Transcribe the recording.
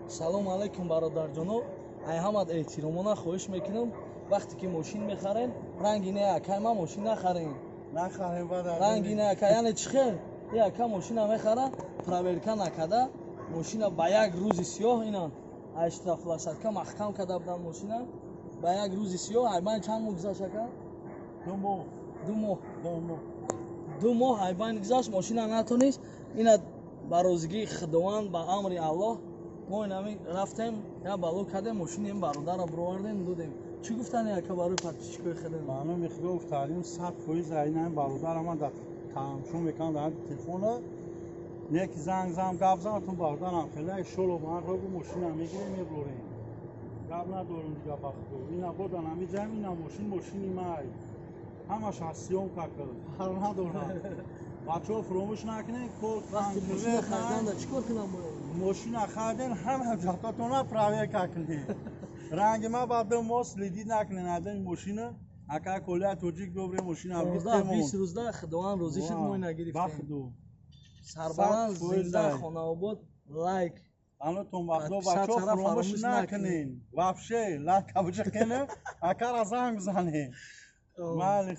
Салому алайкум, бародарҷоно. Ай ҳамад эҳтиромона хоҳиш мекунам, вақте ки мошин мехарен, ранги не акай ма мошин нахарен. Нахарем. Ранги не ака, яъне чӣ хел и ака мошина мехара, проверка накарда мошина, ба як рӯзи сиёҳ ина ай штрафплощадка маҳкам карда будан мошина. Ба як рӯзи сиёҳ айбайн чанд моҳ гузашт, ака? 2 моҳ. 2 моҳ. 2 моҳ. 2 моҳ айбайн гузашт, мошина натонист. Ина ба розигии Худованд, ба амри Аллоҳ, мо инами рафтем, я бало кардем, мошини ин бародарро бировардем, додем. Чӣ гуфтани, ака, барои подписчикои худем? Ба номи Худо, гуфтарим, 100% айнаи бародарама дар тамошо мекунам дар телефона. Неки занг зам, гап зам, тун бародарам хеле шоло ман рогу мошина мегирем, мебурем, гап надорум дига. Ба Худо, ина бодан ҳамиҷаем, ина мошин, мошини май, ҳамаш аз съёмка кард, фарқ надорам. Бачаҳо, фуромӯш накунед, кор. Вақти мошина хариданда чӣ кор кунам бояд? Мошина хариден, ҳама ҳуҷҷатотона проверка кунед. Ранги ма ба 2 моҳ следить накунед адани мошина. Ака Колия Тоҷик бобре мошина. 20 рӯзда Худованд розӣ шуд, мо ина гирифтем. Худо. Сарбаланд, зинда, хонаобод. Лайк. Анотон вақто, бачаҳо, фуромӯш накунед, вообще лайк кабуча кунед, акара занг бизанед. Майли.